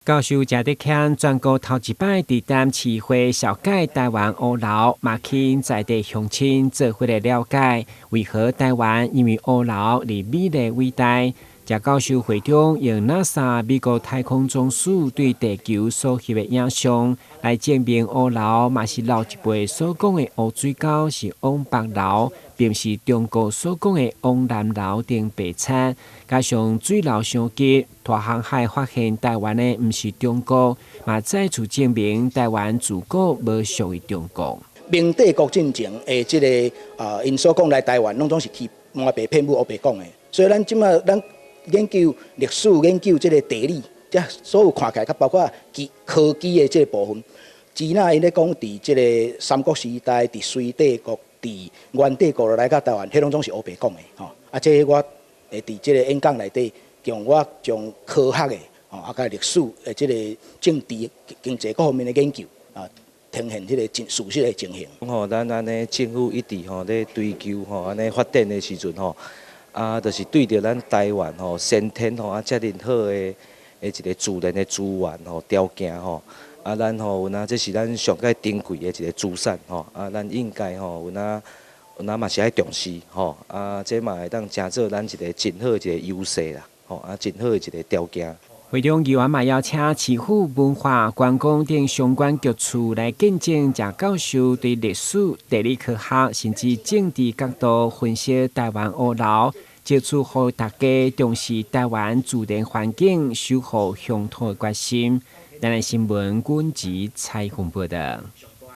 教授謝德謙全國頭一擺佇台南市會紹介台灣烏樓，嘛吸引在地鄉親做伙來了解，為何台灣因為烏樓而美麗偉大。謝教授會中用 NASA 美國太空總署對地球所翕的影像來證明烏樓嘛是老一輩所講的烏水溝是往北流，並毋是中國所講的往南流等白賊。加上水流傷急，大航海發現台灣的毋是中國，嘛再次證明台灣自古無屬於中國。明帝國進前的這个啊，𪜶所講來台灣，攏總是欺瞞白騙母烏白講的。所以咱這馬咱研究歷史、研究這个地理，這所有看起來，較包括技科技的這个部分，支那𪜶咧講佇這个三國時代，佇隋帝國、佇元帝國來到台灣，彼攏總是烏白講的吼。啊，這我會佇這个演講內底，用我將科學的吼，啊，佮歷史的這个政治、經濟各方面的研究啊，呈現這个真事實的情形。吼，咱按呢政府一直吼咧追求吼按呢發展的時陣吼，啊，就是對著咱台灣吼先天吼啊遮爾好的的一个自然的資源吼條件吼，啊，咱吼有影這是咱上蓋珍貴的一个資產吼，啊，咱應該吼有影有影嘛是愛重視吼，啊，這嘛會當成做咱一个真好的一个優勢啦，吼，啊，真好的一个條件。會中議員嘛邀請市府文化觀光等相關局處來見證謝教授對歷史、地理科學甚至政治角度分析台灣烏樓，藉此予大家重視台灣自然環境、守護鄉土的決心。台南新聞軍籍採訪報道。